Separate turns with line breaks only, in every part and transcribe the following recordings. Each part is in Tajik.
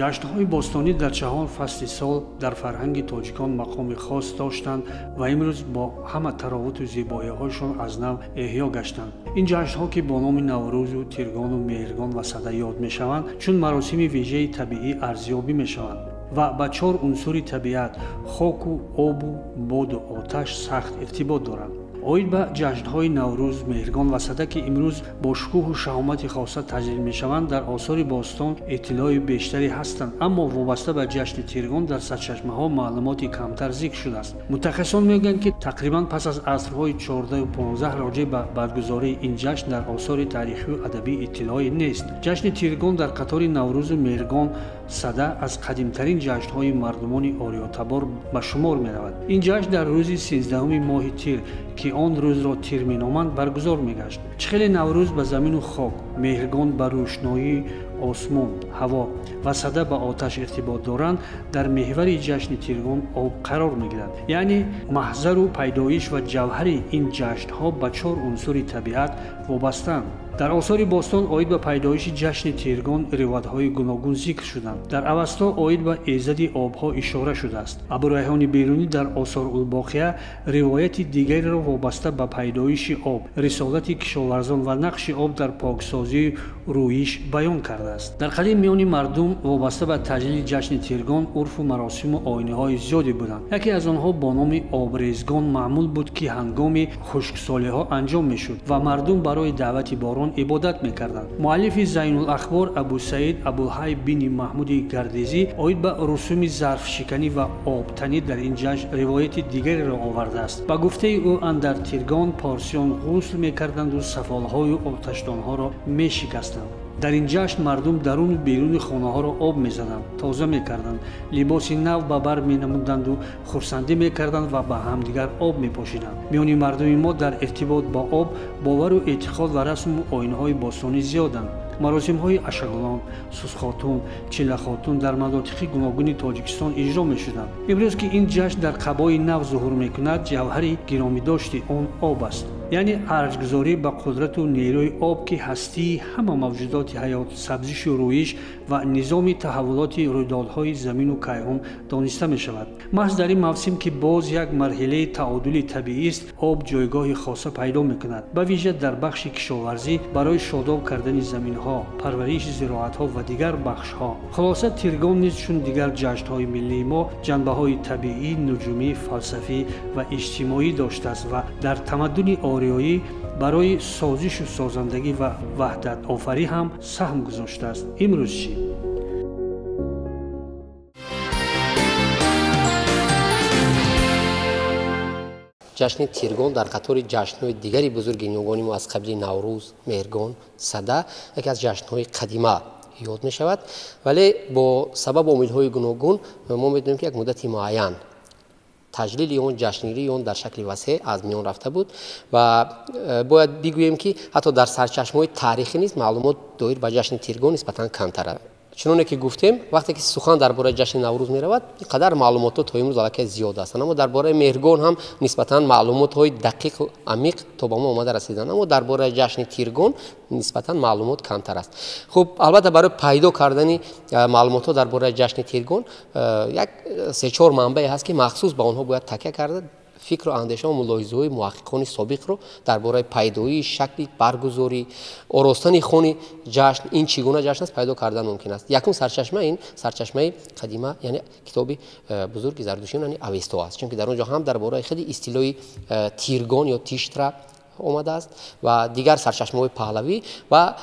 Ҷашнҳои бостонӣ дар чаҳор фасли сол дар фарҳанги тоҷикон мақоми хос доштанд ва имрӯз бо ҳама таровуту зебоиҳояшон аз нав эҳё гаштанд. Ин ҷашнҳо, ки бо номи Наврӯзу Тиргону Меҳргон ва Сада ёд мешаванд, чун маросими вежаи табиӣ арзёбӣ мешаванд ва ба чор унсури табиат – хоку, обу, боду оташ сахт иртибот доранд. Оид ба ҷашнҳои Наврӯз, Меҳргон ва Сада, ки имрӯз бо шукӯҳу шаҳомати хоса таҷлил мешаванд, дар осори бостон иттилои бештаре ҳастанд, аммо вобаста ба ҷашни Тиргон дар сарчашмаҳо маълумоти камтар зикр шудааст. Мутахассисон мегӯянд, ки тақрибан пас аз асрҳои 14-15 роҷеъ ба баргузории ин ҷашн дар осори таърихию адабӣ иттилоъе нест. Ҷашни Тиргон дар қатори Наврӯзу Меҳргон, Сада аз қадимтарин ҷашнҳои мардумони ориётабор ба шумор меравад. Ин ҷашн дар рӯзи 13-уми моҳи тир, ки он рӯзро тир меноманд, баргузор мегашт. Чӣ хеле Наврӯз ба замину хок, Меҳргон ба рӯшноии осмон, ҳаво ва Сада ба оташ иртибот доранд, дар меҳвари ҷашни Тиргон об қарор мегирад. Яъне маҳзару пайдоиш ва ҷавҳари ин ҷашнҳо ба чор унсури табиат вобастаанд. Дар осори бостон оид ба пайдоиши ҷашни Тиргон ривоятҳои гуногун зикр шуданд. Дар Авасто оид ба эзади обҳо ишора шудааст. Абурайҳони Берунӣ дар Осор-улбоқия ривояти дигареро вобаста ба пайдоиши об, рисолати кишоварзон ва нақши об дар поксозию рӯиш баён кардааст. Дар қадим миёни мардум вобаста ба таҷлили ҷашни Тиргон урфу маросиму оинаҳои зиёде буданд. Яке аз онҳо бо номи обрезгон маъмул буд, ки ҳангоми хушксолиҳо анҷом мешуд ва мардум барои даъвати борон ибодат мекарданд. Муаллифи Зайнулахбор Абусаид Абулҳай бини Маҳмуди Гардезӣ оид ба русуми зарфшиканӣ ва обтанӣ дар ин ҷашн ривояти дигареро овардааст. Ба гуфтаи ӯ, андар Тиргон порсиён ғусл мекарданду сафолҳою оташдонҳоро мешикастанд. Дар ин ҷашн мардум даруну беруни хонаҳоро об мезаданд, тоза мекарданд, либоси нав ба бар менамуданду хурсандӣ мекарданд ва ба ҳамдигар об мепошиданд. Миёни мардуми мо дар иртибот бо об бовару эътиқод ва расму оинҳои бостонӣ зиёданд. Маросимҳои Ашаглон, Сусхотун, Чиллахотун дар манотиқи гуногуни Тоҷикистон иҷро мешуданд. Имрӯз, ки ин ҷашн дар қабои нав зуҳур мекунад, ҷавҳари гиромидошти он об аст, яъне арҷгузорӣ ба қудрату нерӯи об, ки ҳастии ҳама мавҷудоти ҳаёт, сабзишу рӯиш ва низоми таҳаввулоти рӯйдодҳои замину кайҳон дониста мешавад. Маҳз дар ин мавсим, ки боз як марҳилаи таодули табиист, об ҷойгоҳи хоса пайдо мекунад, ба вижа дар бахши кишоварзӣ барои шодоб кардани заминҳо, парвариши зироатҳо ва дигар бахшҳо. Хулоса, Тиргон низ чун дигар ҷашнҳои миллии мо ҷанбаҳои табиӣ, нуҷумӣ, фалсафӣ ва иҷтимоӣ доштааст ва дар тамаддуни ориёӣ барои созишу созандагӣ ва ваҳдатофарӣ ҳам саҳм гузоштааст. Имрӯз чӣ?
Ҷашни Тиргон дар қатори ҷашнҳои дигари бузурги ниёгони мо аз қабили Наврӯз, Меҳргон, Сада яке аз ҷашнҳои қадима ёд мешавад, вале бо сабабу омилҳои гуногун мо медонем, ки як муддати муайян таҷлили он, ҷашнгирии он дар шакли васеъ аз миён рафта буд ва бояд бигӯем, ки ҳатто дар сарчашмаҳои таърихӣ низ маълумот доир ба ҷашни Тиргон нисбатан камтар. Чуноне ки гуфтем, вақте ки сухан дар бораи ҷашни Наврӯз меравад, ин қадар маълумотҳо то имрӯз аллакай зиёд ҳастанд, аммо дар бораи Меҳргон ҳам нисбатан маълумотҳои дақиқу амиқ то ба мо омада расиданд, аммо дар бораи ҷашни Тиргон нисбатан маълумот камтар аст. Хуб, албатта, барои пайдо кардани маълумотҳо дар бораи ҷашни Тиргон як се-чор манбае ҳаст, ки махсус ба онҳо бояд такя карда, фикру андешаву мулоҳизаҳои муҳаққиқони собиқро дар бораи пайдоии, шакли баргузорӣ, оростани хони ҷашн, ин чӣ гуна ҷашн аст, пайдо кардан мумкин аст. Якум сарчашма ин сарчашмаи қадима, яъне китоби бузурги зардушиён, яъне Авесто аст, чунки дар он ҷо ҳам дар бораи худи истилоҳи Тиргон ё Тиштра омадааст ва дигар сарчашмаҳои паҳлавӣ ва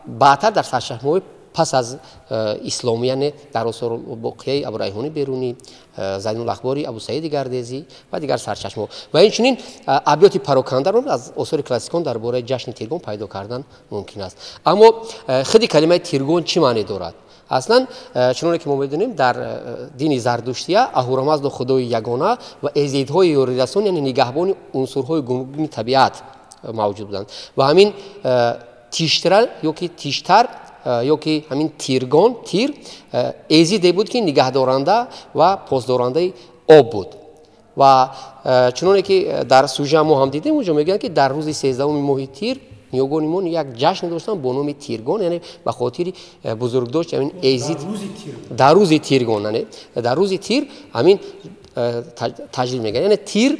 баъдтар дар сарчашмаҳои пас аз исломӣ, яъне дар Осорулбоқияи Абурайҳони Берунӣ, Зайнулахбори Абусаиди Гардезӣ ва дигар сарчашмаҳо ва инчунин абёти парокандаро аз осори классикон дар бораи ҷашни Тиргон пайдо кардан мумкин аст. Аммо худи калимаи Тиргон чӣ маъне дорад? Аслан, чуноне ки мо медонем, дар дини зардуштия Аҳурамаздо худои ягона ва эзидҳои ёрирасон, яъне нигаҳбони унсурҳои гуногуни табиат мавҷуд буданд ва ҳамин Тиштра ё ки Тиштар ё ки ҳамин Тиргон, Тир эзиде буд, ки нигаҳдоранда ва посдорандаи об буд. Ва чуноне ки дар сужа мо ҳам дидем, онҷо мегӯянд, ки дар рӯзи 13-уми моҳи тир Ниёгони мо як ҷашн доштанд бо номи Тиргон, яъне ба хотири бузургдошти ҳамин эзид дар рӯзи Тиргон, яъне дар рӯзи Тир ҳамин таҷлил мегардад. Яъне Тир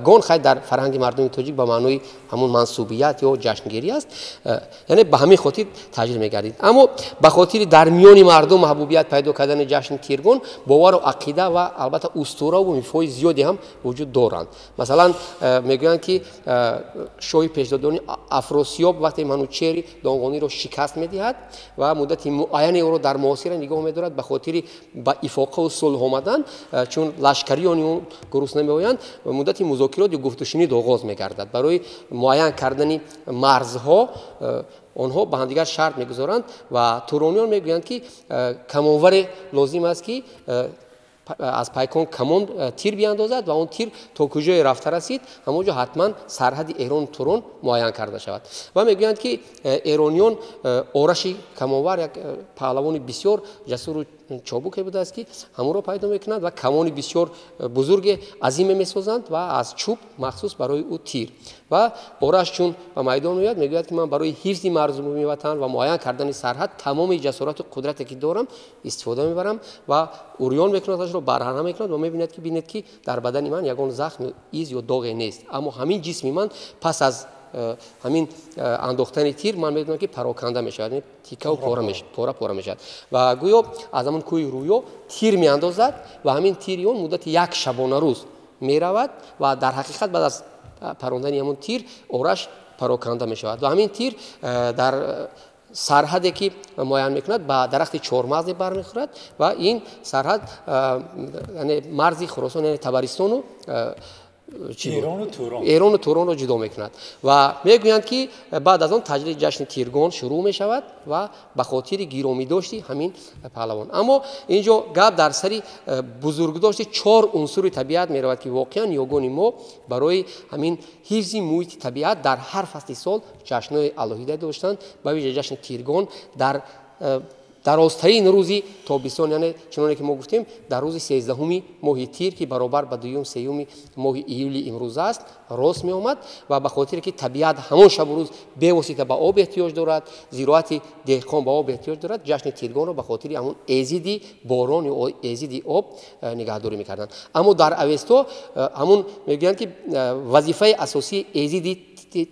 гон хай дар фарҳанги мардуми тоҷик ба маънои ҳамун мансубият ё ҷашнгирӣ аст, яъне ба ҳамин хотир таҷлил мегардид. Аммо ба хотири дар миёни мардум маҳбубият пайдо кардани ҷашни Тиргон бовару ақида ва албатта устураву мифҳои зиёде ҳам вуҷуд доранд. Масалан, мегӯянд, ки шоҳи пешдодони Афросиёб вақте Манучери Донгониро шикаст медиҳад ва муддати муайяне ӯро дар муҳосира нигоҳ медорад ба хотири ба ифоқаву сулҳ омадан, чун лашкариёни ӯ гурусна меоянд, муддати музокирот ё гуфтушунид оғоз мегардад. Барои муайян кардани марзҳо онҳо ба ҳамдигар шарт мегузоранд ва турониён мегӯянд, ки камонваре лозим аст, ки аз пайкон камон тир биандозад ва он тир то куҷое рафта расид, ҳамон ҷо ҳатман сарҳади Эрону Турон муайян карда шавад. Ва мегӯянд, ки эрониён Ораши камонвар, як паҳлавони бисёр ҷасуру чобуке будааст, ки ҳамонро пайдо мекунанд ва камони бисёр бузурге, азиме месозанд ва аз чӯб махсус барои ӯ тир. Ва Ораш чун ба майдон меояд, мегӯяд, ки ман барои ҳифзи марзу буми ватан ва муайян кардани сарҳад тамоми ҷасорату қудрате, ки дорам, истифода мебарам, ва урён мекунад, худашро барҳана мекунад ва мебинад, ки бинед, ки дар бадани ман ягон захм ё из ё доғе нест, аммо ҳамин ҷисми ман пас аз ҳамин андохтани тир ман медонам, ки пароканда мешавад, тикаву пора пора мешавад. Ва гӯё аз ҳамон кӯҳи Рӯё тир меандозад ва ҳамин тири он муддати як шабонарӯз меравад ва дар ҳақиқат баъд аз парондани ҳамон тир Ораш пароканда мешавад. Ва ҳамин тир дар сарҳаде, ки муайян мекунад, ба дарахти чормағзе бармехӯрад ва ин сарҳад, яъне марзи Хуросон, яъне Табаристону Эрону Туронро ҷудо мекунад. Ва мегӯянд, ки баъд аз он таҷлили ҷашни Тиргон шурӯъ мешавад ва ба хотири гиромидошти ҳамин паҳлавон. Аммо ин ҷо гап дар сари бузургдошти чор унсури табиат меравад, ки воқеан ниёгони мо барои ҳамин ҳифзи муҳити табиат дар ҳар фасли сол ҷашнҳои алоҳида доштанд, ба вижа ҷашни Тиргон дар дарозтарин рӯзи тобистон, яъне чуноне ки мо гуфтем, дар рӯзи 13-уми моҳи тир, ки баробар ба дуюм, сеюми моҳи июли имрӯза аст, рост меомад. Ва ба хотире ки табиат ҳамон шабу рӯз бевосита ба об эҳтиёҷ дорад, зироати деҳқон ба об эҳтиёҷ дорад, ҷашни Тиргонро ба хотири ҳамон эзиди борон ё эзиди об нигаҳдорӣ мекарданд. Аммо дар Авесто ҳамун мегӯянд, ки вазифаи асосии эзиди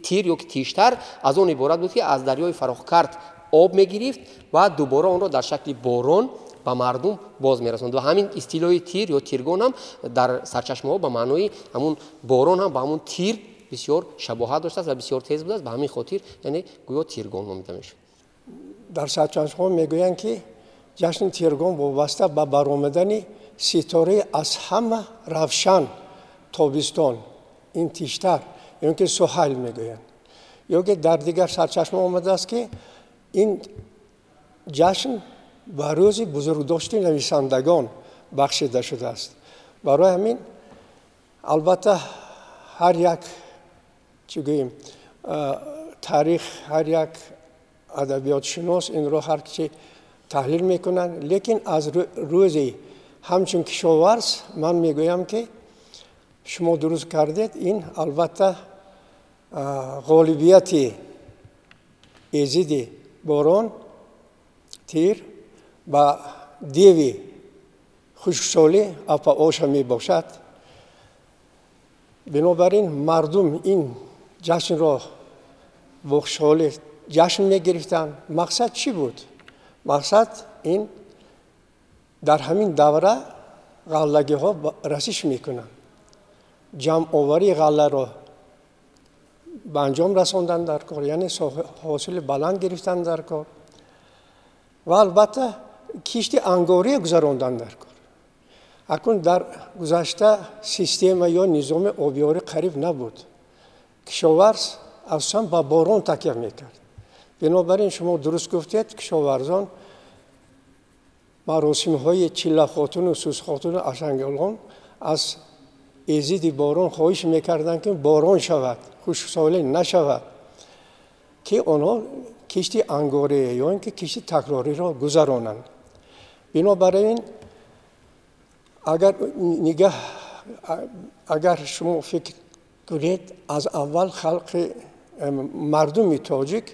тир ё ки тиштар аз он иборат буд, ки аз дарёи Фарохкарт об мегирифт ва дубора онро дар шакли борон ба мардум боз мерасонд. Ва ҳамин истилоҳи тир ё тиргон ҳам дар сарчашмаҳо ба маънои ҳамун борон ҳам ба ҳамун тир бисёр шабоҳат доштааст ва бисёр тез будааст, ба ҳамин хотир яъне гӯё Тиргон номида мешуд.
Дар сарчашмаҳо мегӯянд, ки ҷашни Тиргон вобаста ба баромадани ситораи аз ҳама равшан тобистон, ин Тиштар ё ки Суҳайл мегӯянд, ё ки дар дигар сарчашма омадааст, ки ин ҷашн ба рӯзи бузургдошти нависандагон бахшида шудааст. Барои ҳамин, албатта, ҳар як, чӣ гӯем, таърих, ҳар як адабиётшинос инро ҳар чи таҳлил мекунанд, лекин аз рӯзи ҳамчун кишоварз ман мегӯям, ки шумо дуруст кардед. Ин албатта ғолибияти эзиди борон тир ба деви хушксолӣ Апаоша мебошад. Бинобар ин мардум ин ҷашнро бо хушҳолӣ ҷашн мегирифтанд. Мақсад чӣ буд? Мақсад ин дар ҳамин давра ғаллагиҳо расиш мекунанд, ҷамъоварии ғалларо ба анҷом расондан дар кор, яъне ҳосили баланд гирифтан дар кор ва албатта кишти ангория гузарондан дар кор. Акнун дар гузашта система ё низоми обёрӣ қариб набуд. Кишоварз асосан ба борон такя мекард. Бинобар ин шумо дуруст гуфтед, кишоварзон маросимҳои Чиллахотуну Сусхотуну Ашангалон аз эзиди борон хоҳиш мекарданд, ки борон шавад, хушксолӣ нашавад, ки онҳо кишти ангорие ё ин ки кишти такрориро гузаронанд. Бинобар ин агар нигаҳ, агар шумо фикр кунед, аз аввал халқи Мардуми тоҷик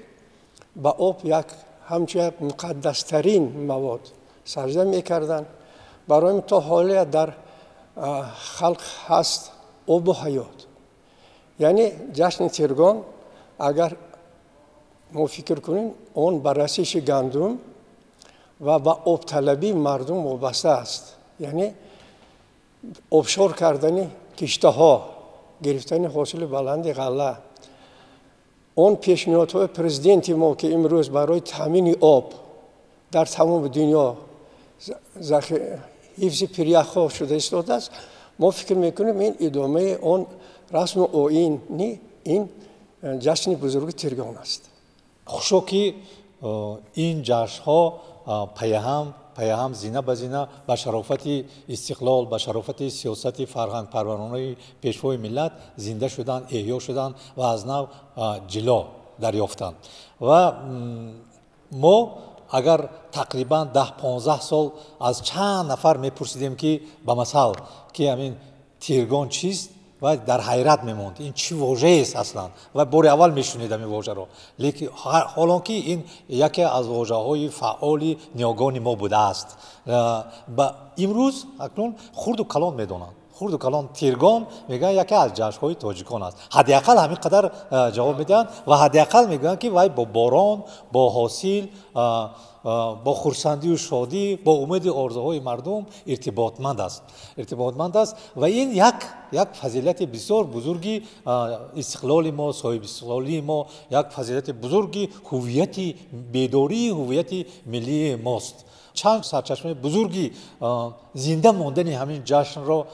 ба об як ҳамчун як муқаддастарин мавод сажда мекарданд. Барои то ҳолия дар халқ ҳаст обу ҳаёт. Яъне ҷашни Тиргон, агар мо фикр кунем, он ба расиши гандум ва ба обталабии мардум вобаста аст. Яъне обшор кардани киштаҳо, гирифтани ҳосили баланди ғалла. Он пешниҳодҳои президенти мо, ки имрӯз барои таъмини об дар тамоми дунё ҳифзи пиряхҳо шуда истодааст, мо фикр мекунем, ин идомаи он расму оини ин ҷашни бузурги Тиргон аст.
Хушо ки ин ҷашнҳо паяҳам, зина ба зина ба шарофати истиқлол, ба шарофати сиёсати фарҳангпарваронаи пешвои миллат зинда шуданд, эҳё шуданд ва аз нав ҷило дарёфтанд. Ва мо агар тақрибан 10-15 сол аз чанд нафар мепурсидем, ки ба масал, ки ҳамин Тиргон чист, ва дар ҳайрат мемонд, ин чӣ вожаест аслан, ва бори аввал мешунид ҳамин вожаро. Лекин ҳолон ки ин яке аз вожаҳои фаъоли ниёгони мо будааст, ба имрӯз акнун хурду калон медонанд. Хурду калон Тиргон мегӯянд, яке аз ҷашнҳои тоҷикон аст. Ҳадди ақал ҳамин қадар ҷавоб медиҳанд ва ҳадди ақал мегӯянд, ки вай бо борон, бо ҳосил, бо хурсандию шодӣ, бо умеди орзуҳои мардум иртиботманд аст. Ва ин як фазилати бисёр бузурги истиқлоли мо, соҳибистиқлолии мо, як фазилати бузурги ҳуввияти, бедории ҳуввияти миллии мост. Чанд сарчашмаи бузурги зинда мондани ҳамин ҷашнро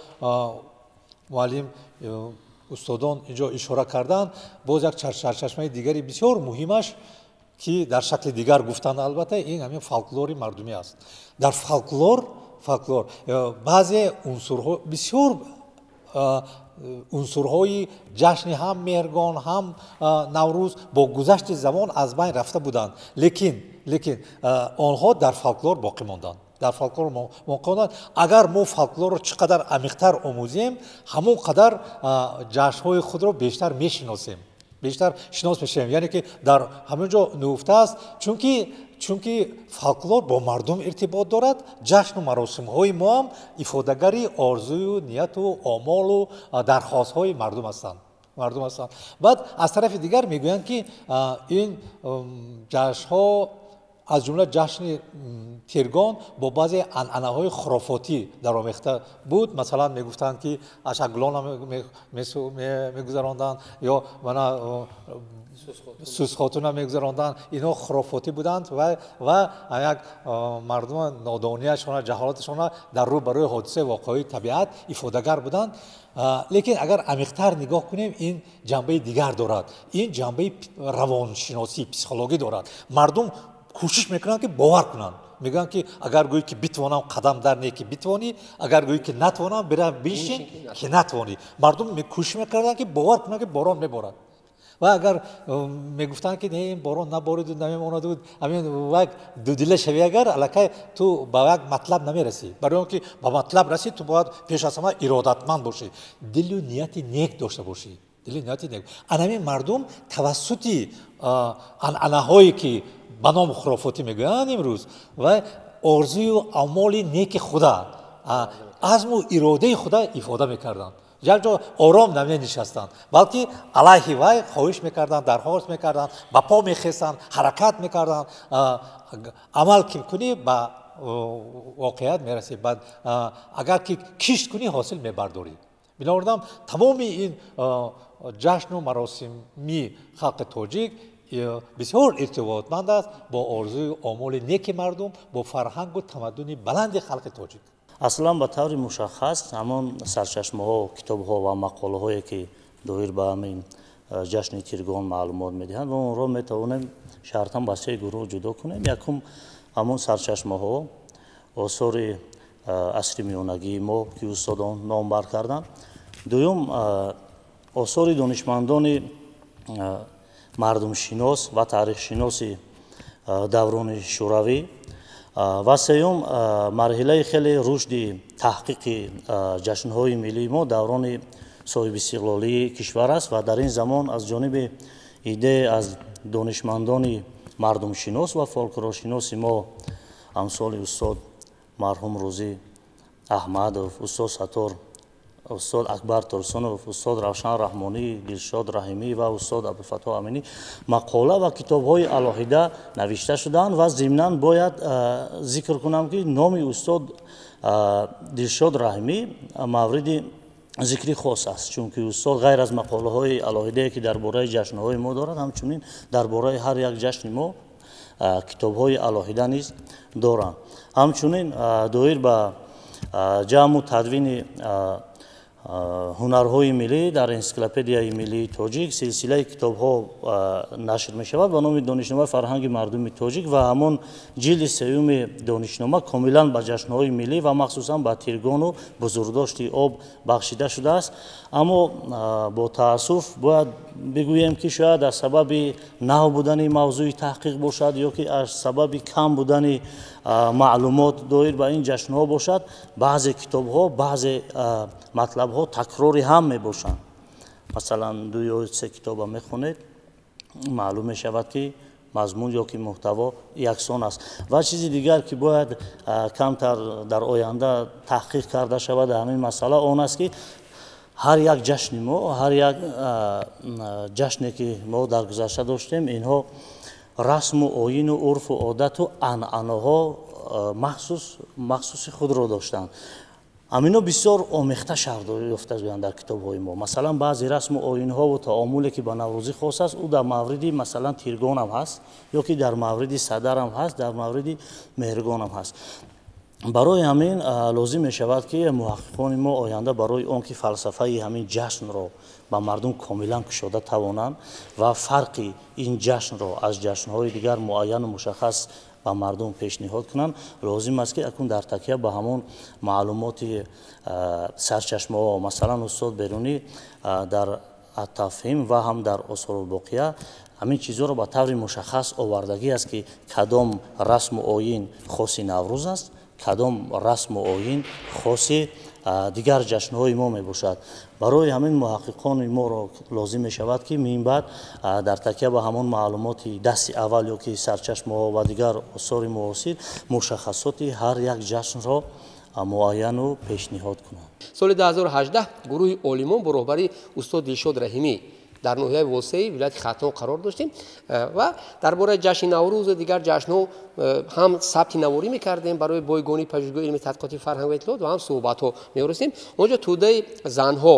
муаллим, устодон инҷо ишора карданд. Боз як сарчашмаи дигари бисёр муҳимаш, ки дар шакли дигар гуфтанд, албатта, ин ҳамин фолклори мардумӣ аст. Дар фолклор баъзе унсурҳо, бисёр унсурҳои ҷашни ҳам Меҳргон, ҳам Наврӯз бо гузашти замон аз байн рафта буданд, лекин онҳо дар фолклор боқӣ монданд, дар фолклор боқӣ монданд. Агар мо фолклорро чӣ қадар амиқтар омӯзем, ҳамон қадар ҷашнҳои худро бештар мешиносем, бештар шинос мешавем. Яъне ки дар ҳамин ҷо нуҳуфта аст, чунки фолклор бо мардум иртибот дорад. Ҷашну маросимҳои мо ҳам ифодагари орзую, нияту омолу дархостҳои мардум ҳастанд. Баъд аз тарафи дигар мегӯянд, ки ин ҷашнҳо, аз ҷумла ҷашни Тиргон, бо баъзе анъанаҳои хурофотӣ даромехта буд. Масалан, мегуфтанд, ки ашаглона мегузаронданд ё мана Сусхотуна мегузаронданд. Инҳо хурофотӣ буданд ва як мардума нодонияшона, ҷаҳолаташона дар рӯ барои ҳодисаи воқеаҳои табиат ифодагар буданд. Лекин агар амиқтар нигоҳ кунем, ин ҷанбаи дигар дорад, ин ҷанбаи равоншиносӣ, психологӣ дорад. Мардум кӯшиш мекунанд, ки бовар кунанд. Мегӯянд, ки агар гӯӣ, ки битвонам, қадам дар не, ки битвонӣ, агар гӯӣ, ки натвонам, бира бишин, ки натвонӣ. Мардум кӯшиш мекарданд, ки бовар кунанд, ки борон меборад. Ва агар мегуфтанд, ки не, борон набориду намемонаду, ҳамин як дудила шавӣ, агар аллакай ту ба як матлаб намерасӣ. Барои он ки ба матлаб расӣ, ту бояд пеш аз ҳама иродатманд бошӣ, дилу нияти нек дошта бошӣ, дили нияти нек. Анамин мардум тавассути анъанаҳое, ки ба номи хурофотӣ мегӯянд имрӯз, ва орзую амоли неки худа, азму иродаи худа ифода мекарданд. Як ҷо ором наменишастанд, балки алайҳи вай хоҳиш мекарданд, дархост мекарданд, ба по мехестанд, ҳаракат мекарданд. Амал ки кунӣ, ба воқеият мерасӣ. Агар ки кишт кунӣ, ҳосил мебардорӣ. Бинобарин тамоми ин ҷашну маросими халқи тоҷик бисёр иртиботманд аст бо орзуи омоли неки мардум, бо фарҳангу тамаддуни баланди халқи тоҷик.
Аслан, ба таври мушаххас, ҳамон сарчашмаҳо, китобҳо ва мақолаҳое, ки доир ба ҳамин ҷашни Тиргон маълумот медиҳанд, мо онро метавонем шартан ба се гурӯҳ ҷудо кунем. Якум, ҳамон сарчашмаҳо, осори асри миёнагии мо, ки устодон номбар карданд. Дуюм, осори донишмандони мардумшинос ва таърихшиноси даврони шӯравӣ. Ва сеюм, марҳилаи хеле рушди таҳқиқи ҷашнҳои миллии мо даврони соҳибистиқлолии кишвар аст ва дар ин замон аз ҷониби Идея аз донишмандони мардумшинос ва фолклоршиноси мо, амсоли устод марҳум Рӯзӣ Аҳмадов, устод Саттор, устод Акбар Турсунов, устод Равшан Раҳмонӣ, Дилшод Раҳимӣ ва устод Абдулфаттоҳ Аминӣ мақола ва китобҳои алоҳида навишта шуданд. Ва зимнан бояд зикр кунам, ки номи устод Дилшод Раҳимӣ мавриди зикри хос аст, чунки устод ғайр аз мақолаҳои алоҳидае, ки дар бораи ҷашнҳои мо дорад, ҳамчунин дар бораи ҳар як ҷашни мо китобҳои алоҳида низ доранд. Ҳамчунин доир ба ҷамъу тадвини ҳунарҳои миллӣ дар энсиклопедияи миллии тоҷик силсилаи китобҳо нашр мешавад ба номи Донишномаи фарҳанги мардуми тоҷик, ва ҳамон ҷилди сеюми донишнома комилан ба ҷашнҳои миллӣ ва махсусан ба Тиргону бузургдошти об бахшида шудааст. Аммо бо таассуф бояд бигӯем, ки шояд аз сабаби нав будани мавзӯи таҳқиқ бошад ё ки аз сабаби кам будани маълумот доир ба ин ҷашнҳо бошад, баъзе китобҳо, баъзе матлабҳо такрори ҳам мебошанд. Масалан, ду ё се китоба мехонед, маълум мешавад, ки мазмун ё ки муҳтаво яксон аст. Ва чизи дигар, ки бояд камтар дар оянда таҳқиқ карда шавад дар ҳамин масъала, он аст, ки ҳар як ҷашни мо, ҳар як ҷашне, ки мо дар гузашта доштем, инҳо расму оину, урфу одату анъанаҳо махсуси худро доштанд. Ҳамино бисёр омехта шарҳ ёфта шуданд дар китобҳои мо. Масалан, баъзе расму оинҳову таомуле, ки ба Наврӯзӣ хос аст, ӯ дар мавриди, масалан, Тиргонам ҳаст ё ки дар мавриди Садарам ҳаст, дар мавриди Меҳргонам ҳаст. Барои ҳамин лозим мешавад, ки муҳаққиқони мо оянда барои он ки фалсафаи ҳамин ҷашнро ба мардум комилан кушода тавонанд ва фарқи ин ҷашнро аз ҷашнҳои дигар муайяну мушаххас ба мардум пешниҳод кунанд, лозим аст, ки акнун дар такя ба ҳамон маълумоти сарчашмаҳо, масалан, устод Берунӣ дар Аттафҳим ва ҳам дар Осорулбоқия ҳамин чизҳоро ба таври мушаххас овардагӣ аст, ки кадом расму оин хоси Наврӯз аст, кадом расму оин хоси дигар ҷашнҳои мо мебошад. Барои ҳамин муҳаққиқони моро лозим мешавад, ки минбаъд дар такя ба ҳамон маълумоти дасти аввал ё ки сарчашмаҳо ва дигар осори муосир мушаххасоти ҳар як ҷашнро муайяну пешниҳод кунанд.
Соли 2018 гурӯҳи олимон бо роҳбарии устод Дилшод Раҳимӣ дар ноҳияи Восеи вилояти Хатлон қарор доштем ва дар бораи ҷашни Наврӯзу дигар ҷашнҳо ҳам сабти наворӣ мекардем барои бойгонии пажӯҳишгоҳи илми тадқиқоти фарҳанг ва иттилоот ва ҳам суҳбатҳо меоростем. Онҷо тӯдаи занҳо,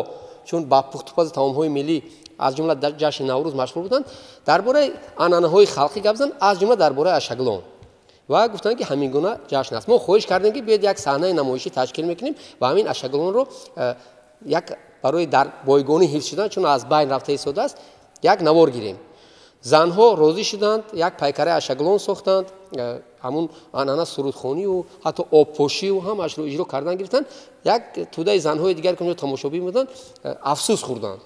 чун ба пухтупази таомҳои миллӣ, аз ҷумла ҷашни Наврӯз, машғул буданд, дар бораи анъанаҳои халқӣ гап заданд, аз ҷумла дар бораи ашаглон, ва гуфтанд, ки ҳамин гуна ҷашн аст. Мо хоҳиш кардем, ки биёед, як саҳнаи намоишӣ ташкил мекунем ва ҳамин ашаглонро як барои дар бойгонӣ ҳифз шудан, чун аз байн рафта истодааст, як навор гирем. Занҳо розӣ шуданд, як пайкараи ашаглон сохтанд, ҳамун анъана, сурудхонию ҳатто обпошию ҳамашро иҷро кардан гирифтанд. Як тӯдаи занҳои дигар, ки онҷо тамошобин буданд, афсӯс хӯрданд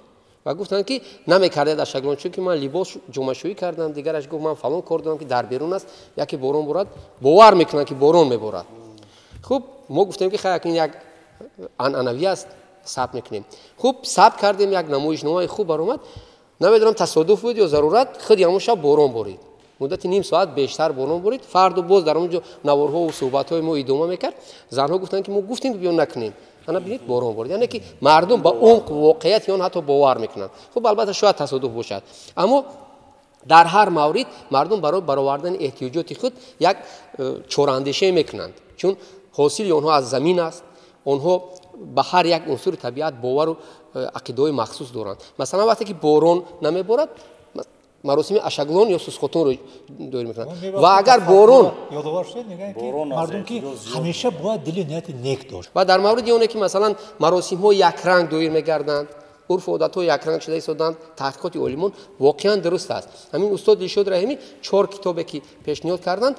ва гуфтанд, ки намекардед ашаглон, чунки ман либос ҷомашӯӣ кардам. Дигараш гуфт, ман фалон кор дорам, ки дар берун аст, яке борон борад, бовар мекунанд, ки борон меборад. Хуб, мо гуфтем, ки хай, ин як анъанавӣ аст, сабт мекунем. Хуб, сабт кардем, як намоишномаи хуб баромад. Намедонам, тасодуф буд ё зарурат, худи ҳамон шаб борон борид, муддати ним соат бештар борон борид. Фарду боз дар он ҷо наворҳову суҳбатҳои мо идома мекард. Занҳо гуфтанд, ки мо гуфтем, ки биё накунем, ана бинед, борон борид. Яъне ки мардум ба умқ воқеияти он ҳатто бовар мекунанд. Хуб, албатта, шояд тасодуф бошад, аммо дар ҳар маврид мардум барои баровардани эҳтиёҷоти худ як чораандешае мекунанд, чун ҳосили онҳо аз замин аст. Онҳо ба ҳар як унсури табиат бовару ақидаҳои махсус доранд. Масалан, вақте ки борон намеборад, маросими ашаглон ё сусхотунро доир мекунанд ва агар борон
Ёдовар шудед, мегӯянд, ки мардум ки ҳамеша бояд дили нияти нек дошт.
Ва дар мавриди оне ки, масалан, маросимҳо якранг доир мегарданд, урфу одатҳо якранг шуда истоданд, таҳқиқоти олимон воқеан дуруст аст. Ҳамин устод Дилшод Раҳимӣ чор китобе, ки пешниҳод карданд,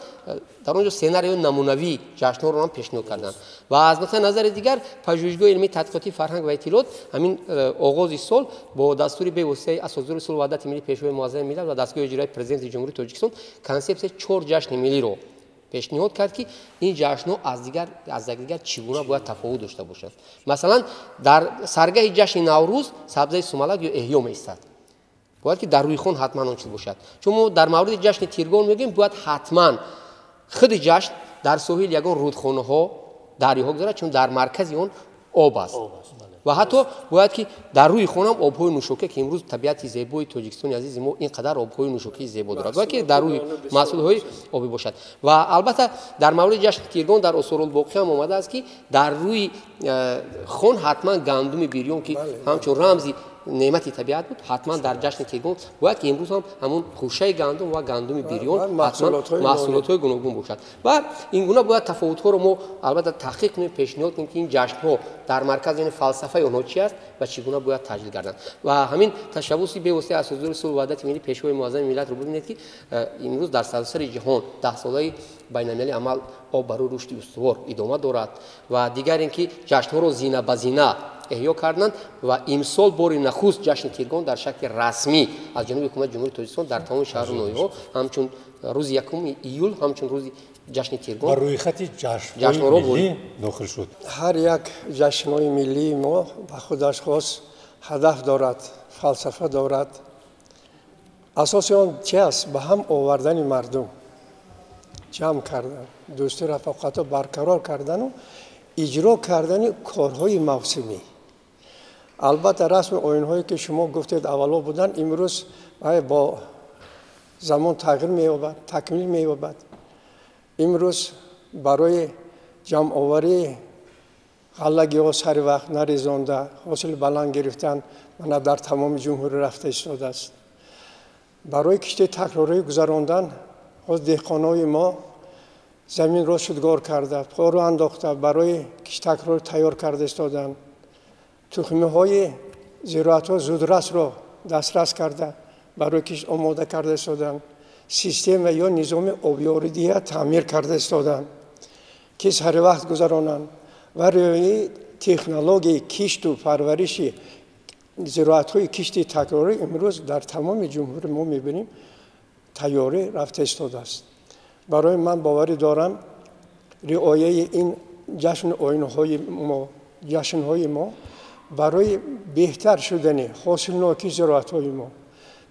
дар он ҷо сценарияи намунавии ҷашнҳоро ҳам пешниҳод карданд. Ва аз нуқтаи назари дигар, пажӯҳишгоҳи илмии тадқиқоти фарҳанг ва иттилоот ҳамин оғози сол бо дастури бевоситаи Асосгузори сулҳу ваҳдати миллӣ, Пешвои муаззами миллат ва дастгоҳи иҷроияи Президенти Ҷумҳурии Тоҷикистон консепсияи чор ҷашни миллиро пешниҳод кард, ки ин ҷашнҳо аз якдигар чӣ гуна бояд тафовут дошта бошанд. Масалан, дар саргаҳи ҷашни Наврӯз сабзаи сумалак ё эҳё меистад. Бояд ки дар рӯи хон ҳатман он чиз бошад. Чун мо дар мавриди ҷашни Тиргон мегӯем, бояд ҳатман худи ҷашн дар соҳили ягон рудхонаҳо, дарёҳо гузарад, чун дар маркази он об аст. Ва ҳатто бояд ки дар рӯи хонам обҳои нӯшокӣ, ки имрӯз табиати зебои Тоҷикистони азизи мо ин қадар обҳои нӯшокии зебо дорад, бояд ки дар рӯи маҳсулҳои обӣ бошад. Ва албатта дар мавриди ҷашни Тиргон дар Осорулбоқӣ ҳам омадааст, ки дар рӯи хон ҳатман гандуми бирён, ки ҳамчун рамзи неъмати табиат буд, ҳатман дар ҷашни Тиргон бояд ки имрӯз ҳам ҳамун хӯшаи гандум ва гандуми бирён ҳатман маҳсулотҳои гуногун бошад. Ва ин гуна бояд тафовутҳоро мо албатта таҳқиқ кунем, пешниҳод кунем, ки ин ҷашнҳо дар марказ, яъне фалсафаи онҳо чи аст ва чӣ гуна бояд таҷлил гарданд. Ва ҳамин ташаббуси бевоситаи Асосгузори сулҳу ваҳдати миллӣ, Пешвои муаззами миллатро бибинед, ки имрӯз дар саросари ҷаҳон 10-солаи байналмилалии амал об барои рушди устувор идома дорад. Ва дигар ин ки ҷашнҳоро зина ба зина эҳё карданд ва имсол бори нахуст ҷашни Тиргон дар шакли расмӣ аз ҷониби ҳукумати Ҷумҳурии Тоҷикистон дар тамоми шаҳру ноҳияҳо ҳамчун рӯзи 1 июл, ҳамчун рӯзи ҷашни Тиргон
ба рӯйхати ҷашнҳои миллӣ дохил шуд.
Ҳар як ҷашнҳои миллии мо ба худаш хос ҳадаф дорад, фалсафа дорад. Асоси он чи аст? Ба ҳам овардани мардум, ҷамъ кардан, дӯсту рафоқатро барқарор кардану иҷро кардани корҳои мавсимӣ. Албатта расми оинҳое ки шумо гуфтед аввало буданд, имрӯз бо замон тағйир меёбад, такмил меёбад. Имрӯз барои ҷамъоварии ғаллагиҳо сари вақт нарезонда, ҳосили баланд гирифтан мана дар тамоми ҷумҳурӣ рафта истодааст. Барои кишти такрорӣ гузарондан ҳоз деҳқонои мо заминро шудгор карда, пору андохта, барои кишти такрорӣ тайёр карда истоданд. Тухмиҳои зироатҳо зудрасро дастрас карда, барои кишт омода карда истоданд. Система ё низоми обёридиҳа таъмир карда истоданд, ки сари вақт гузаронанд ва риояи технологияи кишту парвариши зироатҳои кишти такрорӣ имрӯз дар тамоми ҷумҳури мо мебинем тайёрӣ рафта истодааст. Барои ман боварӣ дорам, риояи ин ҷашну оинҳои мо, ҷашнҳои мо барои беҳтар шудани ҳосилнокии зироатҳои мо,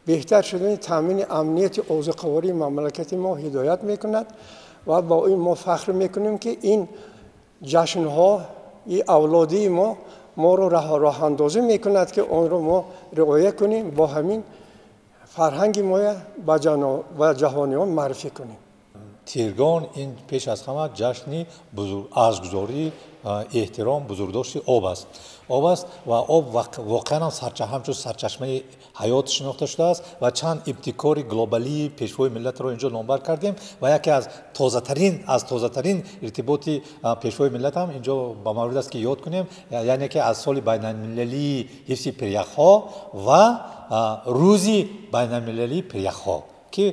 беҳтар шудани таъмини амнияти озуқавории мамлакати мо ҳидоят мекунад ва бо ин мо фахр мекунем, ки ин ҷашнҳои авлодии мо моро роҳандозӣ мекунад, ки онро мо риоя кунем, бо ҳамин фарҳанги моя ба ҷаҳониён маърифӣ кунем.
Тиргон ин пеш аз ҳама ҷашни арзгузорӣ, эҳтиром, бузургдошти об аст. Об аст ва об воқеан ҳам ҳамчун сарчашмаи ҳаёт шинохта шудааст ва чанд ибтикори глобалии Пешвои миллатро инҷо номбар кардем ва яке аз тозатарин иртиботи Пешвои миллат ҳам инҷо ба маврид аст, ки ёд кунем, яъне ки аз соли байналмилалии ҳифзи пиряхҳо ва рӯзи байналмилалии пиряхҳо, ки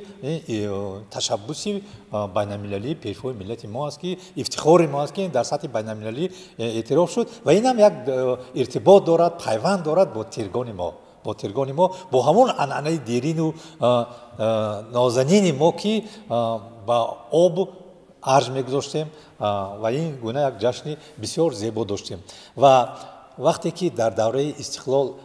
ташаббуси байналмилалии Пешвои миллати мо аст, ки ифтихори мо аст, ки дар сатҳи байналмилалӣ эътироф шуд ва инам як иртибот дорад, пайванд дорад бо Тиргони мо, бо Тиргони мо, бо ҳамон анъанаи дерину нозанини мо, ки ба об арҷ мегузоштем ва ин гуна як ҷашни бисёр зебо доштем. Ва вақте ки дар давраи истиқлол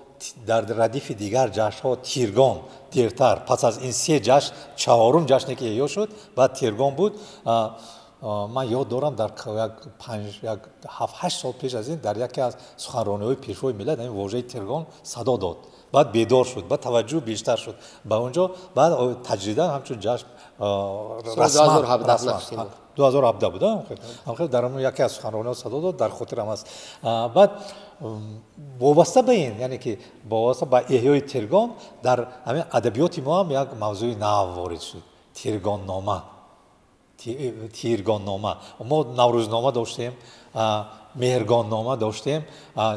дар радифи дигар ҷашнҳо Тиргон дертар, пас аз ин се ҷашн, чаҳорум ҷашне ки эҳё шуд, баъд Тиргон буд. Ман ёд дорам, дар як 7-8 сол пеш аз ин дар яке аз суханрониҳои Пешвои миллат ҳамин вожаи Тиргон садо дод, баъд бедор шуд, баъд таваҷҷӯҳ бештар шуд ба он ҷо, баъд таҷридан ҳамчун ҷашн расман 2017 буд, дар ҳамон яке аз суханрониҳо садо дод, дар хотирам аст. Баъд вобаста ба ин, яъне ки вобаста ба эҳёи Тиргон дар ҳамин адабиёти мо ҳам як мавзӯи нав ворид шуд: Тиргоннома. Тиргоннома. Мо Наврӯзнома доштем, Меҳргоннома доштем,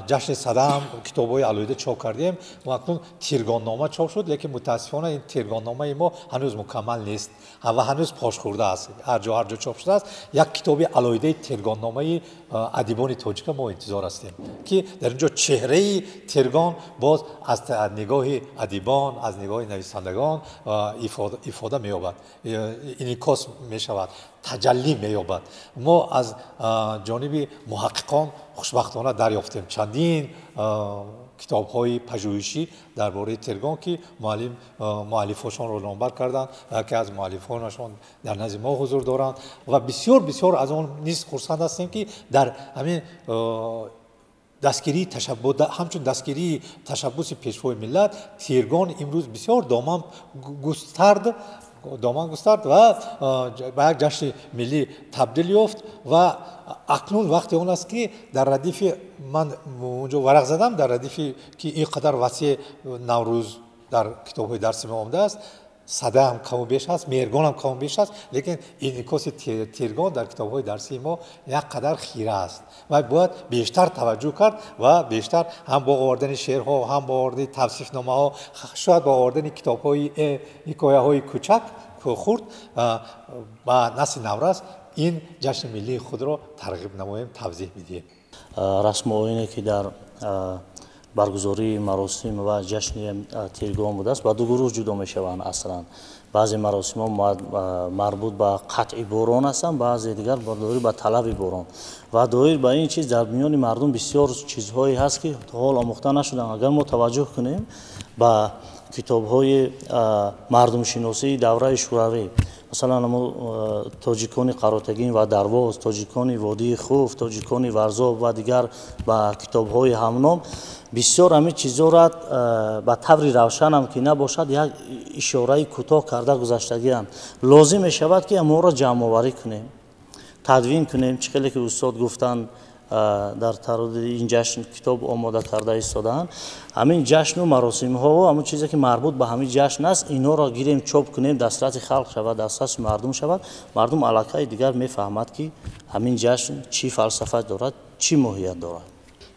ҷашни Сада ҳам китобҳои алоҳида чоп кардем ва акнун Тиргоннома чоп шуд, лекин мутаассифона ин Тиргонномаи мо ҳанӯз мукаммал нест ва ҳанӯз пошхӯрда аст, ҳар ҷо ҳар ҷо чоп шудааст. Як китоби алоҳидаи Тиргонномаи адибони тоҷика мо интизор ҳастем, ки дар ин ҷо чеҳраи Тиргон боз аз нигоҳи адибон, аз нигоҳи нависандагон ифода меёбад, инъикос мешавад, таҷаллӣ меёбад. Мо аз ҷониби муҳаққиқон хушбахтона дарёфтем чандин китобҳои пажӯҳишӣ дар бораи Тиргон, ки муаллифошонро номбар карданд ва яке аз муаллифонашон дар назди мо ҳузур доранд ва бисёр бисёр аз он низ хурсанд ҳастем, ки дар ҳамин дастгирии ҳамчун дастгирии ташаббуси Пешвои миллат Тиргон имрӯз бисёр доман густард ва ба як ҷашни миллӣ табдил ёфт. Ва акнун вақти он аст, ки дар радифи ман унҷо варақ задам, дар радифи ки ин қадар васеъ Наврӯз дар китобҳои дарси мо омадааст, Сада ҳам каму беш аст, Меҳргон ҳам каму беш аст, лекин инъикоси Тиргон дар китобҳои дарсии мо як қадар хира аст ва бояд бештар таваҷҷӯҳ кард ва бештар ҳам бо овардани шеърҳо, ҳам бо овардани тавсифномаҳо, шояд бо овардани китобҳои ҳикояҳои кӯчак хурд ба насли наврас ин ҷашни миллии худро тарғиб намоем, тавзеҳ бидиҳем.
Расму оине ки дар баргузории маросим ва ҷашни Тиргон будааст, ба ду гурӯҳ ҷудо мешаванд. Аслан баъзе маросимҳо марбут ба қатъи борон ҳастанд, баъзе дигар доир ба талаби борон. Ва доир ба ин чиз дар миёни мардум бисёр чизҳое ҳаст, ки то ҳол омӯхта нашуданд. Агар мо таваҷҷӯҳ кунем ба китобҳои мардумшиносии давраи шӯравӣ, масалан тоҷикони Қаротагин ва Дарвоз, тоҷикони водии Хуф, тоҷикони Варзоб ва дигар ба китобҳои ҳамном, бисёр ҳамин чизҳоро ба таври равшанам ки набошад, як ишораи кӯтоҳ карда гузаштагианд. Лозим мешавад, ки аморо ҷамъоварӣ кунем, тадвин кунем. Чӣ хеле ки устод гуфтанд, дар таруди ин ҷашн китоб омода карда истодаанд. Ҳамин ҷашну маросимҳо, ҳамон чизе ки марбут ба ҳамин ҷашн аст, инҳоро гирем, чоп кунем, дастраси халқ шавад, дастраси мардум шавад. Мардум аллакай дигар мефаҳмад, ки ҳамин ҷашн чӣ фалсафа дорад, чӣ моҳият дорад.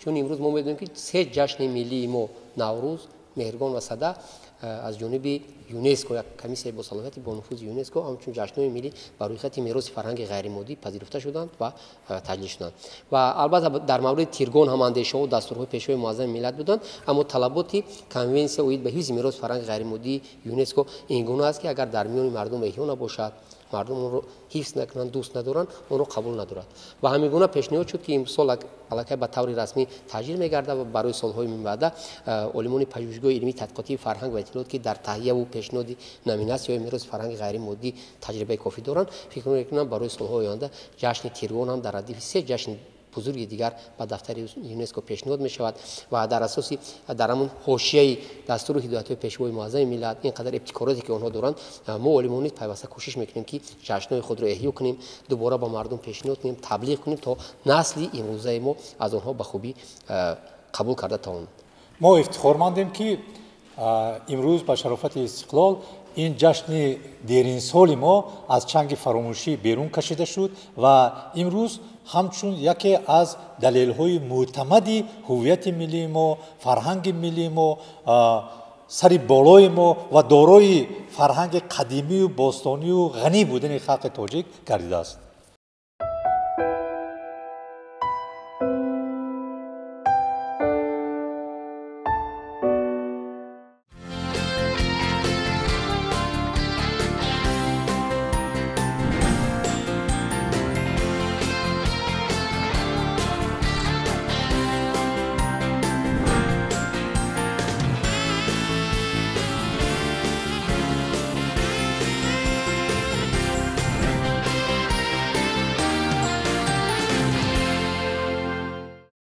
Чун имрӯз мо медонем, ки се ҷашни миллии мо Наврӯз, Меҳргон ва Сада аз ҷониби ЮНЕСКО, як комиссияи босалоҳияти бонуфузи ЮНЕСКО, ҳамчун ҷашнҳои миллӣ ба рӯйхати мероси фарҳанги ғайримоддӣ пазируфта шуданд ва таҷлил шуданд. Ва албатта дар мавриди Тиргон ҳам андешаҳо дастурҳои Пешвои муаззами миллат буданд, аммо талаботи конвенсия оид ба ҳифзи мероси фарҳанги ғайримоддии ЮНЕСКО ин гуна аст, ки агар дар миёни мардум эҳё набошад, мардум онро ҳифз накунанд, дӯст надоранд, онро қабул надорад. Ва ҳамин гуна пешниҳод шуд, ки имсол аллакай ба таври расмӣ таҷлил мегардад ва барои солҳои минбаъда олимони пажӯҳишгоҳи илмии тадқиқотии фарҳанг ва иттилоот, ки дар таҳияву пешниҳоди номинатсияҳои мероси фарҳанги ғайримоддӣ таҷрибаи кофӣ доранд, фикр мекунам барои солҳои оянда ҷашни Тиргон ҳам дар радифи се ҷашни бузурги дигар ба дафтари ЮНЕСКО пешниҳод мешавад. Ва дар асоси дар ҳамон ҳошияи дастуру ҳидоятҳои Пешвои муаззами миллат, ин қадар ибтикороте ки онҳо доранд, мо олимон низ пайваста кӯшиш мекунем, ки ҷашнҳои худро эҳё кунем, дубора ба мардум пешниҳод кунем, таблиғ кунем, то насли имрӯзаи мо аз онҳо ба хубӣ қабул карда тавонанд.
Мо ифтихормандем, ки имрӯз ба шарофати истиқлол ин ҷашни деринсоли мо аз чанги фаромӯшӣ берун кашида шуд ва имрӯз ҳамчун яке аз далелҳои мӯътамади ҳуввияти миллии мо, фарҳанги миллии мо, сари болои мо ва дорои фарҳанги қадимию бостонию ғанӣ будани халқи тоҷик гардидааст.